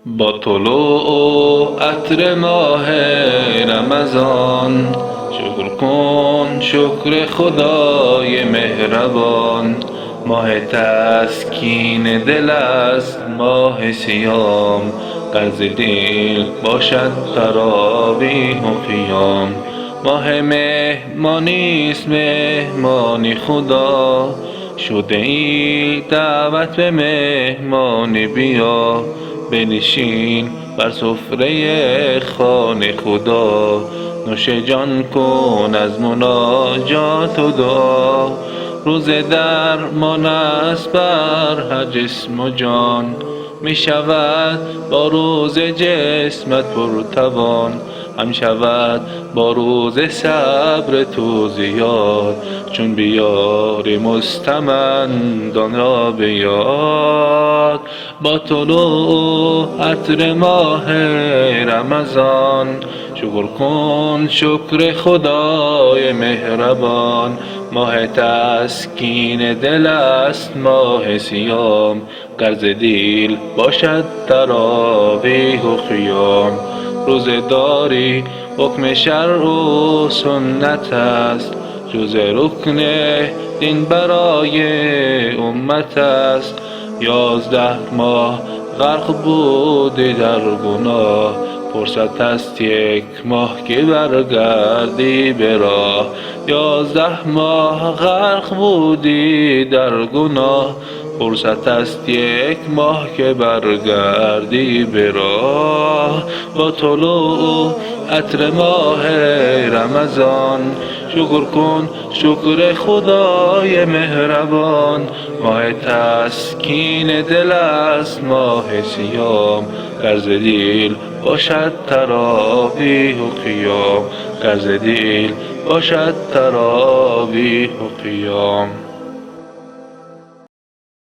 با طلوع و عطر ماه رمضان، شکر کن شکر خدای مهربان. ماه تسکین دل است ماه صیام، قرض دل باشد تراویح و قیام. ماه مهمانی است مهمانی خدا، شده ای دعوت به مهمانی بیا. بنشین بر سفره خوان خدا، نوش جان کن از مناجات و دعا. روز درمان است بر هر جسم و جان، می شود با روز جسمت پرتوان. هم شود با روز صبر تو زیاد، چون بیاری مستمندان را به یاد. با طلوع عطر ماه رمضان، شکر کن شکر خدای مهربان. ماه تسکین دل است ماه صیام، قرض دل باشد تراویح و قیام. روزه‌داری حکم شرع و سنت است، جز رکن دین برای امت است. 11 ماه غرق بودی در گناه، فرصت است 1 ماه که برگردی به راه. 11 ماه غرق بودی در گناه، فرصت است 1 ماه که برگردی به راه. با طلوع عطر ماه رمضان، شکر کن شکر خدای مهربان. ماه تسکین دل است ماه صیام، قرض دل باشد تراویح و قیام. قرض دل باشد تراویح و قیام.